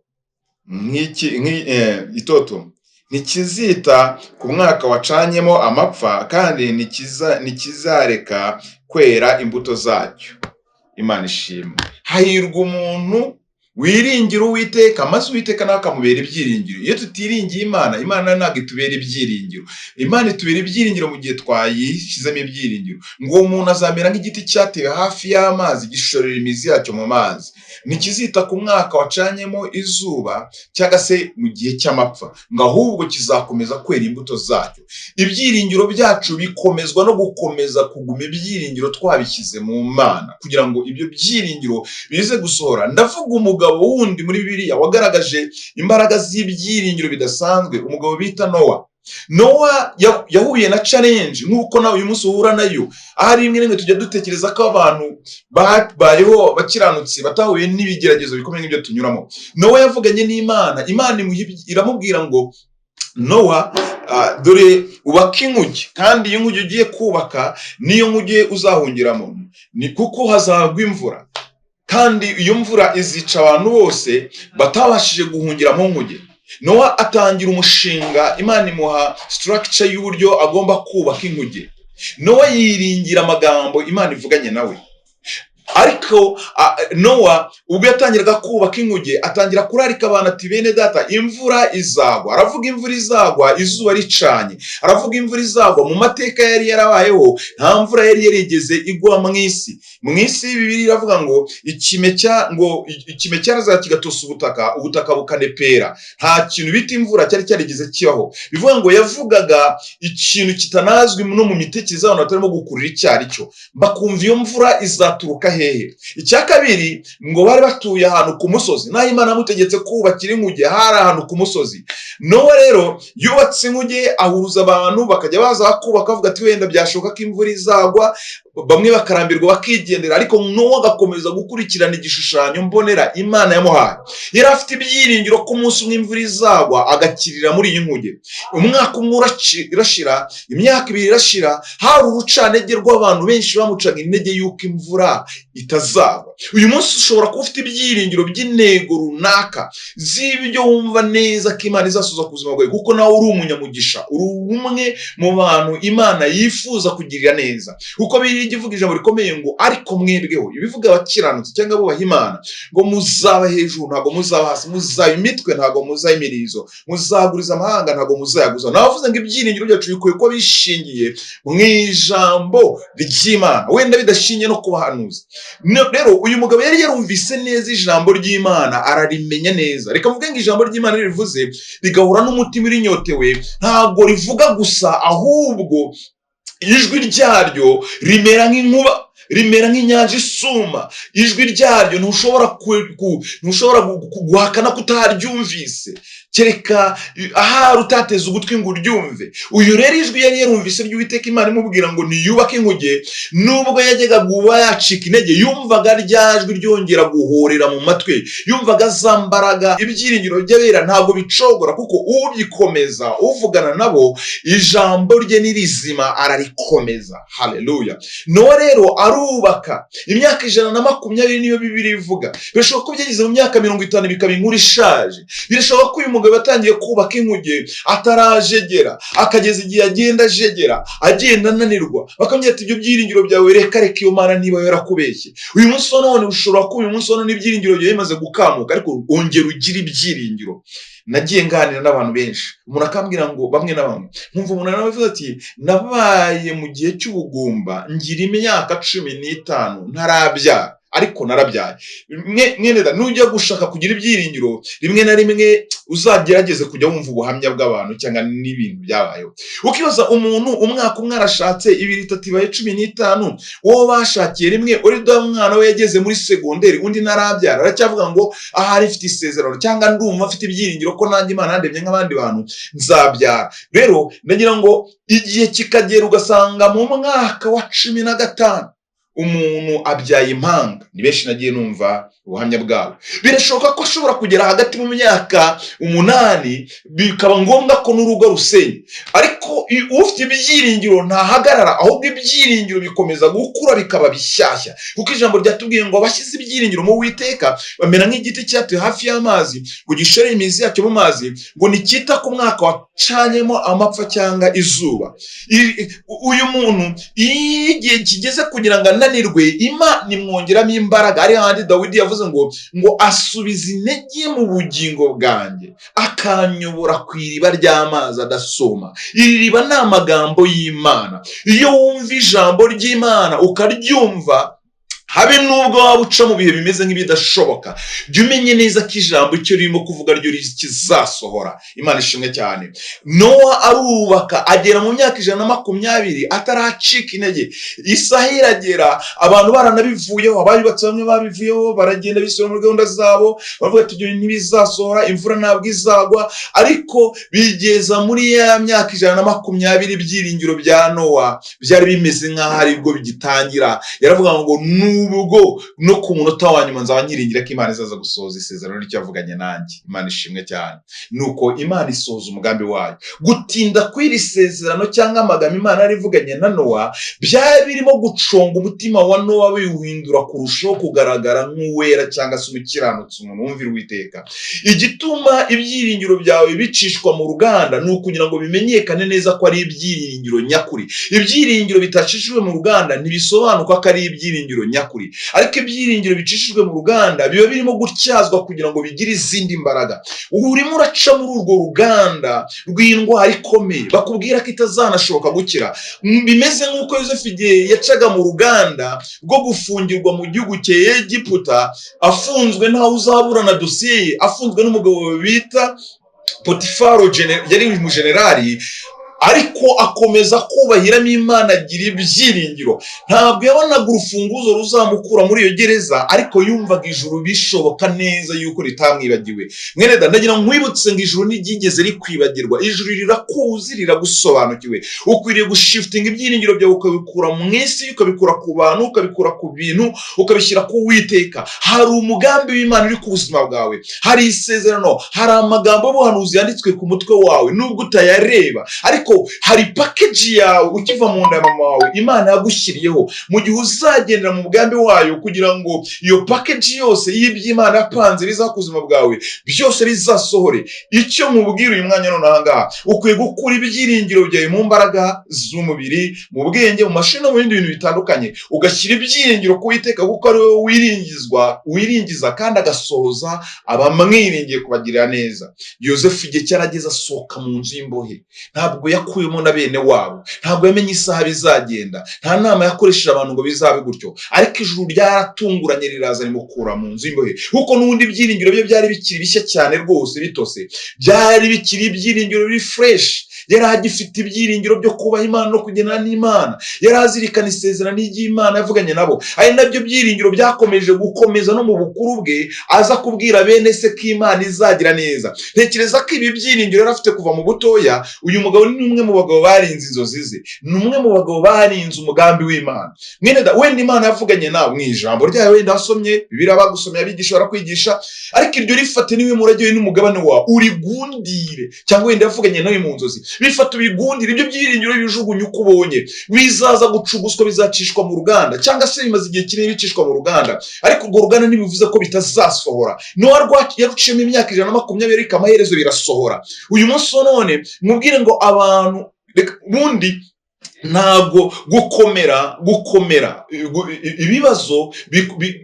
itoto ntikizita ku mwaka wacanyemo amapfa, kandi ntikizareka kwera imbuto zacyo. Imana ishimwe. Hahirwa umuntu wiringira Uwiteka, maze Uwiteka nawe akamubera ibyiringiro. Iyo tutiringiye Imana, Imana ntabwo itubera ibyiringiro. Imana itubera ibyiringiro mu gihe twayishyizemo ibyiringiro. Ngo uwo muntu azamera nk'igiti cyatewe hafi y'amazi, gishorera imizi yacyo mu mazi, ntikizita ku mwaka wacanyemo izuba cyangwa se mu gihe cy'amapfa, ngo ahubwo kizakomeza kwera imbuto zacyo. Ibyiringiro byacu bikomezwa no gukomeza kuguma ibyiringiro twabishyize mu Mana, kugira ngo ibyo byiringiro bize gusohora. Ndavuga umugabo wundi muri Bibiliya wagaragaje imbaraga z'ibyiringiro bidasanzwe, umugabo bita Nowa. Nowa yahuye na challenge nk'uko nawe uyu munsi uhura nayo. Ahari rimwe rimwe tujya dutekereza ko abantu babayeho bakiranutse batahuye n'ibigeragezo bikomeye nk'ibyo tunyuramo. Nowa yavuganye n'Imana, Imana iramubwira ngo Nowa, dore ubaka inkuge, kandi iyo nkuge ugiye kubaka niyo nkuge uzahungiramo, ni kuko hazagwa imvura, kandi iyo mvura izica abantu bose batabashije guhungira mu nkuge. Nowa atangira umushinga, Imana imuha structure y'uburyo agomba kubaka inkuge. Nowa yiringira amagambo Imana ivuganye nawe. Ariko Nowa ubwo yatangiraga kubaka inkuge, atangira kurarika abantu ati bene data, imvura izagwa. Aravuga imvura izagwa izuba ricanye, aravuga imvura izagwa. Mu mateka yari yarabayeho nta mvura yari yarigeze igwa mu isi. Mu isi Bibiliya iravuga ngo ikime cyarazaga kigatosa ubutaka, ubutaka bukanepera, nta kintu bita imvura cyari cyarigeze kibaho. Bivuga ngo yavugaga ikintu kitanazwi no mu mitekerereze y'abantu batarimo gukurura icyo ari cyo, bakumva iyo mvura izaturuka hehe. Icya kabiri, ngo bari batuye ahantu ku musozi, naho Imana yamutegetse kubakira inkuge hari ahantu ku musozi. Nowa rero yubatse inkuge, ahuruza abantu bakajya baza kubaka, bavuga ati wenda byashoboka ko imvura izagwa, bamwe bakarambirwa bakigendera, ariko Nowa agakomeza gukurikirana igishushanyo mbonera Imana yamuhaye. Yari afite ibyiringiro ko umunsi umwe imvura izagwa agakirira muri iyi nkuge. Umwaka umwe urashira, imyaka ibiri irashira, hari urucantege rw'abantu benshi bamucaga intege y'uko imvura itazagwa. Uyu munsi ushobora kuba ufite ibyiringiro by'intego runaka z'ibyo wumva neza ko Imana izasoza ku buzima bwawe, kuko nawe uri umunyamugisha, uri umwe mu bantu Imana yifuza kugirira neza, kuko biri ivuga ijambo rikomeye ngo: "Ariko mwebweho," ibivuga abakiranutsi cyangwa bubaha Imana, ngo "muzaba hejuru, ntabwo muzaba hasi, muzaba imitwe, ntabwo muzaba imirizo, muzaguriza amahanga, ntabwo muzayaguza." Navuze ngo ibyiringiro byacu bikwiye kuba bishingiye mu ijambo ry'Imana, wenda bidashingiye no ku bahanuzi. Rero uyu mugabo yari yarumvise neza ijambo ry'Imana, ararimenya neza. Reka mvuge ngo ijambo ry'Imana rivuze rigahura n'umutima urinyotewe, ntabwo rivuga gusa, ahubwo ijwi ryaryo rimera nk'inkuba, rimera nk'inyanja isuma. Ijwi ryaryo ntushobora guhakana ko utaryumvise, kereka ahari utateze ugutwi ngo uryumve. Uyu rero ijwi yari yarumvise ry'Uwiteka Imana imubwira ngo niyubake inkuge, nubwo yajyaga kuba yacika intege, yumvaga rya jwi ryongera guhorera mu matwi, yumvaga za mbaraga. Ibyiringiro by'abera ntabwo bicogora, kuko ubikomeza, uvugana nabo, ijambo rye ni rizima, ararikomeza. Haleluya! Nowa rero arubaka imyaka 120, niyo Bibiliya ivuga. Birashoboka ko byageze mu myaka 50 bikaba inkuru ishaje. Birashoboka ko uyu mugabo yatangiye kubaka inkuge atarajegera, akageza igihe agenda ajegera, agenda ananirwa, bakamubwira ati: "Ibyo byiringiro byawe reka, reka, iyo Mana niba yarakubeshye." Uyu munsi wa none ushobora kuba uyu munsi wa none ibyiringiro byawe bimaze gukamuka, ariko ongera ugire ibyiringiro. Nagiye nganira n'abantu benshi, umuntu akambwira ngo bamwe na bamwe, nkumva umuntu aravuze ati: "Nabaye mu gihe cy'ubugumba, ngira imyaka 15 ntarabyara, ariko narabyaye." Mwene da, nujya gushaka kugira ibyiringiro, rimwe na rimwe uzagerageze kujya wumva ubuhamya bw'abantu cyangwa n'ibintu byabayeho. Ukibaza umuntu umwaka umwe arashatse, 2, 3, ibaye 15, uwo bashakiye rimwe uri da mwana we yageze muri segonderi, undi ntarabyara, aracyavuga ngo ahari mfite isezerano cyangwa ndumva mfite ibyiringiro ko nanjye Imana yandemye nk'abandi bantu, nzabyara. Rero ndagira ngo igihe kikagera ugasanga mu mwaka wa 15 umuntu abyaye impanga. Ni benshi nagiye numva ubuhamya bwabo. Birashoboka ko ashobora kugera hagati mu myaka 8, bikaba ngombwa ko n'urugo rusenya, ariko ufite ibyiringiro ntahagarara, ahubwo ibyiringiro bikomeza gukura bikaba bishyashya, kuko ijambo ryatubwiye ngo abashyize ibyiringiro mu Witeka bamera nk'igiti cyatewe hafi y'amazi, ngo gishore imizi yacyo mu mazi, ngo nticyita ku mwaka wacanyemo amapfa cyangwa izuba. Uyu muntu iyo igihe kigeze kugira ngo ananirwe, Imana imwongeramo imbaraga. Ari hahandi Dawidi yavuze ngo "Asubiza intege mu bugingo bwanjye, akanyobora ku iriba ry'amazi adasoma." Iri riba ni amagambo y'Imana. Iyo wumva ijambo ry'Imana ukaryumva, habe nubwo waba uca mu bihe bimeze nk'ibidashoboka, jya umenye neza ko ijambo icyo ririmo kuvuga ryo kizasohora. Imana ishimwe cyane. Nowa arubaka, agera mu myaka 120 ataracika intege. Isaha iragera abantu baranabivuyeho, abayubatse bamwe babivuyeho, baragenda bisubira muri gahunda zabo, baravuga ati: "Ibyo ntibizasohora, imvura ntabwo izagwa." Ariko bigeza muri ya myaka 120, ibyiringiro bya Nowa byari bimeze nk'aho aribwo bigitangira. Yaravuga ngo: "Nubwo no ku munota wa nyuma nzaba nyiringira ko Imana izaza gusohoza isezerano ry'icyo yavuganye nanjye." Imana ishimwe cyane. Nuko Imana isohoza umugambi wayo. Gutinda kw'iri sezerano cyangwa amagambo Imana yari ivuganye na Nowa byari birimo guconga umutima wa Nowa, biwuhindura kurushaho kugaragara nk'uwera cyangwa se umukiranutsi, umuntu wumvira Uwiteka. Igituma ibyiringiro byawe bicishwa mu ruganda ni ukugira ngo bimenyekane neza ko ari ibyiringiro nyakuri. Ibyiringiro bitacishijwe mu ruganda ntibisobanuka ko ari ibyiringiro nyakuri, ariko ibyiringiro bicishijwe mu ruganda biba birimo gutyazwa kugira ngo bigire izindi mbaraga. Ubu urimo uraca muri urwo ruganda rw'indwara ikomeye bakubwira ko itazanashoboka gukira. Bimeze nk'uko Yosefu igihe yacaga mu ruganda rwo gufungirwa mu gihugu cya Egiputa, afunzwe ntawe uzaburana dosiye ye, afunzwe n'umugabo bita Potifaro, yari umujenerali, ariko akomeza kubahiramo Imana, agira ibyiringiro. Ntabwo yabonaga urufunguzo ruzamukura muri iyo gereza, ariko yumvaga ijuru bishoboka neza yuko ritamwibagiwe. Mwene da, ndagira ngo nkwibutse ngo ijuru ntiryigeze rikwibagirwa. Ijuru rirakuzi, riragusobanukiwe. Ukwiriye gushiftinga ibyiringiro byawe, ukabikura mu isi, ukabikura ku bantu, ukabikura ku bintu, ukabishyira ku Witeka. Hari umugambi w'Imana uri ku buzima bwawe, hari isezerano, hari amagambo y'ubuhanuzi yanditswe ku mutwe wawe, nubwo utayareba, ariko Kuko hari package yawe ukiva mu nda ya mama wawe Imana yagushyiriyeho, mu gihe uzagendera mu mugambi wayo, kugira ngo iyo package yose y'iby'Imana yapanze biza ku buzima bwawe byose bizasohore. Icyo nkubwira uyu mwanya none aha ngaha, ukwiye gukura ibyiringiro byawe mu mbaraga z'umubiri, mu bwenge, mu mashuri no mu bindi bintu bitandukanye, ugashyira ibyiringiro ku Uwiteka, kuko ari we wiringizwa, wiringiza kandi agasohoza abamwiringiye kubagirira neza. Yosefu igihe cyarageze asohoka mu nzu y'imbohe. Ntabwo yakuyemo na bene wabo, ntabwo yamenye isaha bizagenda, nta nama yakoresheje abantu ngo bizabe gutyo, ariko ijuru ryaratunguranye riraza rimukura mu nzu y'imbohe, kuko n'ubundi ibyiringiro bye byari bikiri bishya cyane rwose, bitose, byari bikiri ibyiringiro biri fresh. Yari agifite ibyiringiro byo kubaha Imana no kugendana n'Imana, yari azirikana isezerano ry'Imana yavuganye nabo, ari nabyo byiringiro byakomeje gukomeza no mu bukuru bwe, aza kubwira bene se ko Imana izagira neza. Ntekereza ko ibi byiringiro yari afite kuva mu butoya. Uyu mugabo ni umwe mu bagabo barinze inzozi ze, ni umwe mu bagabo barinze umugambi w'Imana. Mwene da, wenda Imana yavuganye nawe mu ijambo ryayo, wenda wasomye Bibiliya, bagusomeye, abigisha barakwigisha, ariko iryo rifate niwe murage we n'umugabane wawe, urigundire. Cyangwa wenda yavuganye nawe mu nzozi, bifata ubigundire. Ibyo byiringiro bijugunye uko ubonye, bizaza gucuguswa, bizacishwa mu ruganda, cyangwa se bimaze igihe kinini bicishwa mu ruganda, ariko urwo ruganda ntibivuze ko bitazasohora. Nowa yaruciyemo imyaka 120, ariko amaherezo birasohora. Uyu munsi wa none mubwire ngo abantu reka ubundi ntabwo gukomera ibibazo,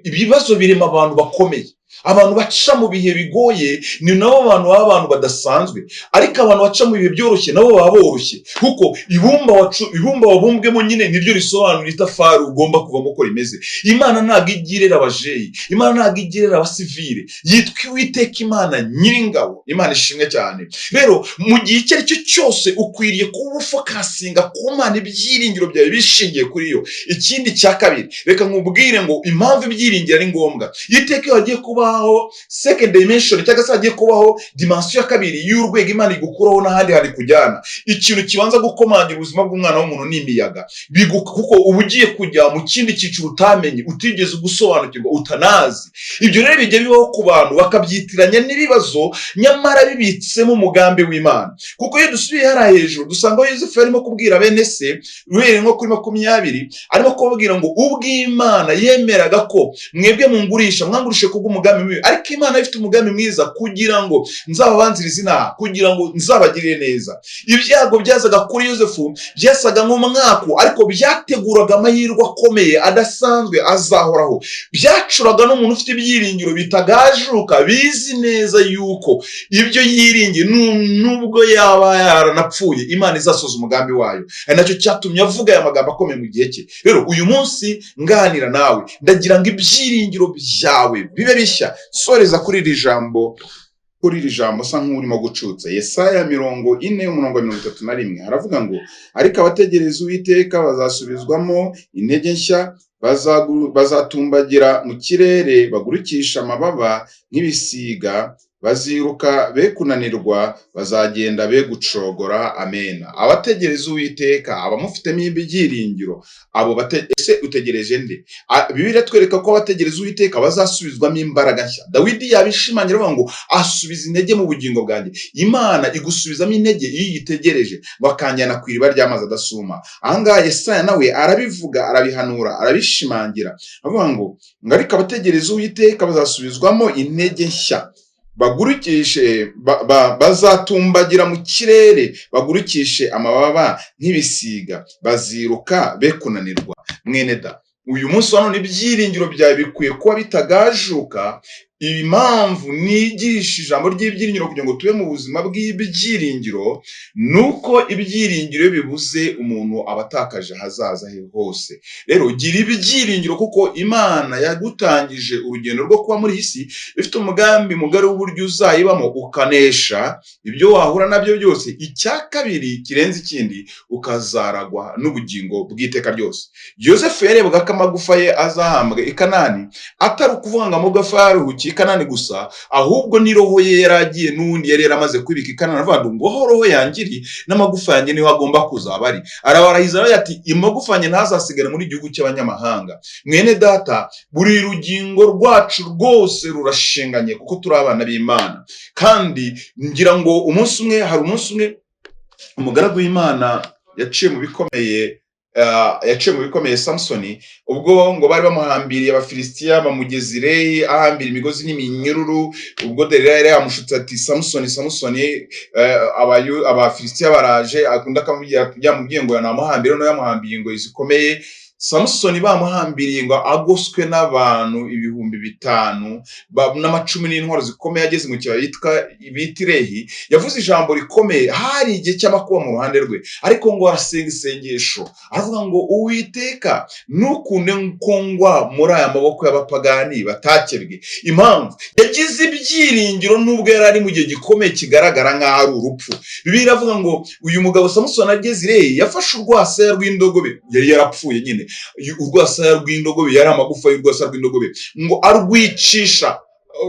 ibibazo birema abantu bakomeye. Abantu baca mu bihe bigoye ni nabo bantu baba abantu badasanzwe, ariko abantu baca mu bihe byoroshye nabo baba boroshye, kuko ibumba wabumbwemo nyine niryo risobanura itafari ugomba kuvamo uko rimeze. Imana ntabwo igirera abajeyi, Imana ntabwo igirera abasivile, yitwa Uwiteka Imana Nyiringabo. Imana ishimwe cyane. Rero mu gihe icyo ari cyo cyose ukwiriye kuba ufocusinga ku Mana, ibyiringiro byawe bishingiye kuri yo. Ikindi cya kabiri, reka nkubwire ngo impamvu ibyiringiro ari ngombwa: iteka iyo hagiye kubaho second dimension, cyangwa se hagiye kubaho dimension ya kabiri y'urwego Imana igukuraho n'ahandi hantu ikujyana, ikintu kibanza gukomangira ubuzima bw'umwana w'umuntu ni imiyaga. Kuko uba ugiye kujya mu kindi cyiciro utamenye, utigeze gusobanukirwa, utanazi. Ibyo rero bijya bibaho ku bantu bakabyitiranya n'ibibazo, nyamara bibitsemo umugambi w'Imana. Kuko iyo dusubiye hariya hejuru dusanga aho Yosefu yarimo kubwira bene se, uhereye nko kuri 20, arimo kubabwira ngo ubw'Imana yemeraga ko mwebwe mungurisha, mwangurishe kubw'umugambi mubi, ariko Imana ifite umugambi mwiza kugira ngo nzababanzirize inaha, kugira ngo nzabagirire neza. Ibyago byazaga kuri Yosefu byasaga nk'umwaku, ariko byateguraga amahirwe akomeye adasanzwe azahoraho. Byacuraga n'umuntu ufite ibyiringiro bitagajuka, bizi neza yuko ibyo yiringiye nubwo yaba yaranapfuye Imana izasoza umugambi wayo. Ari nacyo cyatumye avuga aya magambo akomeye mu gihe cye. Rero uyu munsi nganira nawe, ndagira ngo ibyiringiro byawe bibe bishya. Soreza kuri iri jambo asa nk'urimo gucutsa. Yesaya 40 umurongo wa 31 haravuga ngo: "Ariko abategereza Uwiteka bazasubizwamo intege nshya, bazatumbagira mu kirere bagurukisha amababa nk'ibisiga, baziruka be kunanirwa, bazagenda be gucogora." Amena. Abategereza Uwiteka, abamufitemo ibyiringiro, abo ese utegereje nde? Bibiliya itwereka ko abategereza Uwiteka bazasubizwamo imbaraga nshya. Dawidi yabishimangira avuga ngo: "Asubiza intege mu bugingo bwanjye." Imana igusubizamo intege iyo uyitegereje. Ngo akanjyana ku iriba ry'amazi adasuma. Ahangaha Yesaya nawe arabivuga, arabihanura, arabishimangira, avuga ngo ariko abategereza Uwiteka bazasubizwamo intege nshya, bagurukishe bazatumbagira mu kirere bagurukishe amababa nk'ibisiga, baziruka be kunanirwa. Mwene da, uyu munsi wa none ibyiringiro byawe bikwiye kuba bitagajuka. Impamvu nigisha ijambo ry'ibyiringiro kugira ngo tube mu buzima bw'ibyiringiro, ni uko ibyiringiro iyo bibuze umuntu aba atakaje ahazaza he hose. Rero gira ibyiringiro, kuko Imana yagutangije urugendo rwo kuba muri iyi si ifite umugambi mugari w'uburyo uzayibamo ukanesha ibyo wahura nabyo byose. Icya kabiri kirenze ikindi, ukazaragwa n'ubugingo bw'iteka ryose. Yosefu yarebaga ko amagufa ye azahambwa i Kanani, atari ukuvuga ngo amagufa yaruhukiye i Kanani gusa, ahubwo ni roho ye yari agiye n'ubundi yari yaramaze kwibika i Kanani. Avuga ngo aho roho yanjye iri n'amagufa yanjye niho agomba kuzaba ari. Arabarahiza, aravuga ati: "Amagufa yanjye ntazasigare muri gihugu cy'abanyamahanga." Mwene data, buri rugingo rwacu rwose rurashinganye, kuko turi abana b'Imana. Kandi ngira ngo umunsi umwe, hari umunsi umwe Umugaragu w'Imana yaciye mu bikomeye, yaciye mu bikomeye Samusoni, ubwo ngo bari bamuhambiriye Abafilisitiya bamugeza i Lehi, ahambira imigozi n'iminyururu. Ubwo Delila yari yamushutse ati: "Samusoni, Samusoni, Abafilisitiya baraje." Akunda akamubwira, yamubwiye ngo namuhambire, no yamuhambiye ingoyi zikomeye. Samusoni bamuhambiriye ngo agoswe n'abantu 5000 n'amacumu n'intwaro zikomeye, ageze mu kibaya yitwa bita Lehi, yavuze ijambo rikomeye. Hari igihe cy'amakuba mu ruhande rwe, ariko ngo arasenga isengesho, aravuga ngo: "Uwiteka, ntukunde ko ngwa muri aya maboko y'abapagani batakebwe." Impamvu yagize ibyiringiro nubwo yari ari mu gihe gikomeye kigaragara nk'aho ari urupfu. Bibiliya iravuga ngo uyu mugabo Samusoni ageze i Lehi, yafashe urwasaya rw'indogobe, yari yarapfuye nyine, urwasaya rw'indogobe, yari amagufa y'urwasaya rw'indogobe, ngo arwicisha.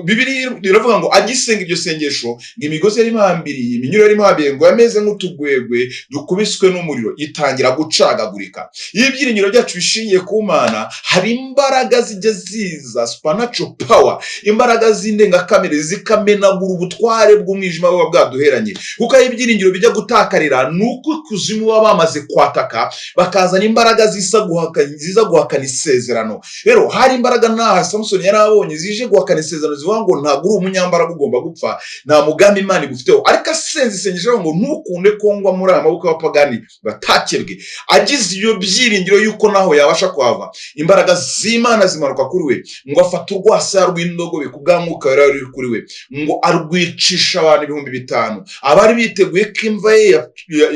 Bibiliya iravuga ngo agisenga iryo sengesho, ngo imigozi yari imuhambiriye, iminyururu yari imuhambiriye, ngo yameze nk'utugwegwe dukubiswe n'umuriro, itangira gucagagurika. Iyo ibyiringiro byacu bishingiye ku Mana, hari imbaraga zijya ziza, supernatural power, imbaraga z'indengakamere, zikamenagura ubutware bw'umwijima buba bwaduheranye. Kuko aho ibyiringiro bijya gutakarira ni uko ikuzimu baba bamaze kwataka, bakazana imbaraga ziza guhakana isezerano. Rero hari imbaraga ntaha Samusoni yari abonye zije guhakana isezerano, zivuga ngo ntabwo uri umunyambaraga, ugomba gupfa, nta mugambi Imana igufiteho. Ariko asenze isengesho ngo: "Ntukunde ko ngwa muri aya maboko y'abapagani batakebwe," agize ibyo byiringiro yuko naho yabasha kuhava, imbaraga z'Imana zimanuka kuri we, ngo afate urwasaya rw'indogobe ku bwa Mwuka Wera uri kuri we, ngo arwicisha abantu 5000. Abari biteguye ko imva ye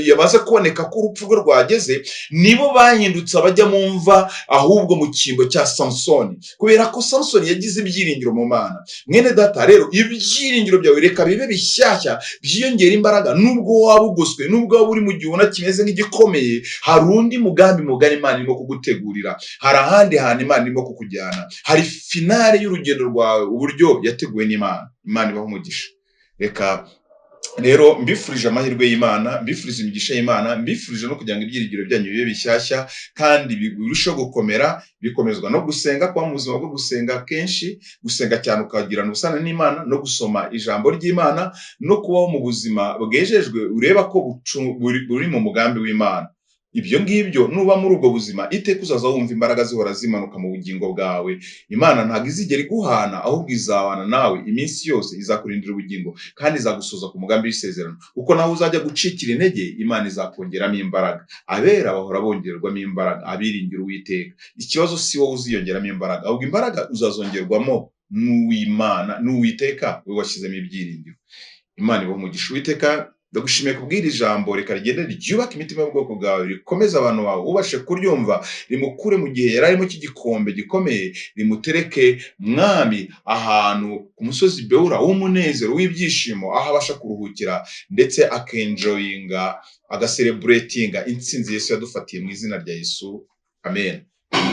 yamaze kuboneka, ko urupfu rwe rwageze, nibo bahindutse abajya mu mva ahubwo mu cyimbo cya Samusoni, kubera ko Samusoni yagize ibyiringiro mu Mana. Mwene data, rero ibyiringiro byawe reka bibe bishyashya, byiyongera imbaraga. Nubwo waba ugoswe, nubwo waba uri mu gihe ubona kimeze nk'igikomeye, hari undi mugambi mugari Imana irimo kugutegurira, hari ahandi hantu Imana irimo kukujyana, hari finale y'urugendo rwawe uburyo yateguwe n'Imana. Imana ibaho umugisha. Reka rero mbifurije amahirwe y'Imana, mbifurije imigisha y'Imana, mbifurije no kugira ngo ibyiringiro byanyu bibe bishyashya kandi birusheho gukomera, bikomezwa no gusenga, kuba mu buzima bwo gusenga kenshi, gusenga cyane ukagirana ubusano n'Imana, no gusoma ijambo ry'Imana, no kubaho mu buzima bwejejwe ureba ko buri mu mugambi w'Imana. Ibyo ngibyo, nuba muri ubwo buzima, iteka uzaza wumva imbaraga zihora zimanuka mu bugingo bwawe. Imana ntabwo izigera iguhana, ahubwo izabana nawe iminsi yose, izakurindira ubugingo kandi izagusoza ku mugambi w'isezerano, kuko nawe uzajya gucikira intege, Imana izakongeramo imbaraga. Abera bahora bongererwamo imbaraga, abiringira Uwiteka. Ikibazo si wowe uziyongeramo imbaraga, ahubwo imbaraga uzazongerwamo n'uw'Imana, n'Uwiteka we washyizemo ibyiringiro. Imana ibahe umugisha. Uwiteka, ndagushimiye kubwira ijambo, reka rigende ryubake imitima y'ubwoko bwawe, rikomeze abantu bawe. Ubashe kuryumva rimukure mu gihe yari arimo cy'igikombe gikomeye, rimutereke, Mwami, ahantu ku musozi Bewura w'umunezero, w'ibyishimo, aho abasha kuruhukira ndetse akenjoyinga, agacelebratinga intsinzi Yesu yadufatiye. Mu izina rya Yesu, amen.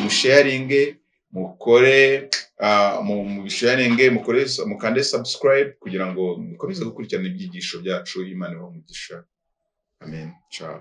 Musharinge, mukore mu bisharinge, mukore, mukande subscribe kugira ngo mukomeze gukurikirana ibyigisho byacu. Imana ibahe umugisha. Amen. Ciao.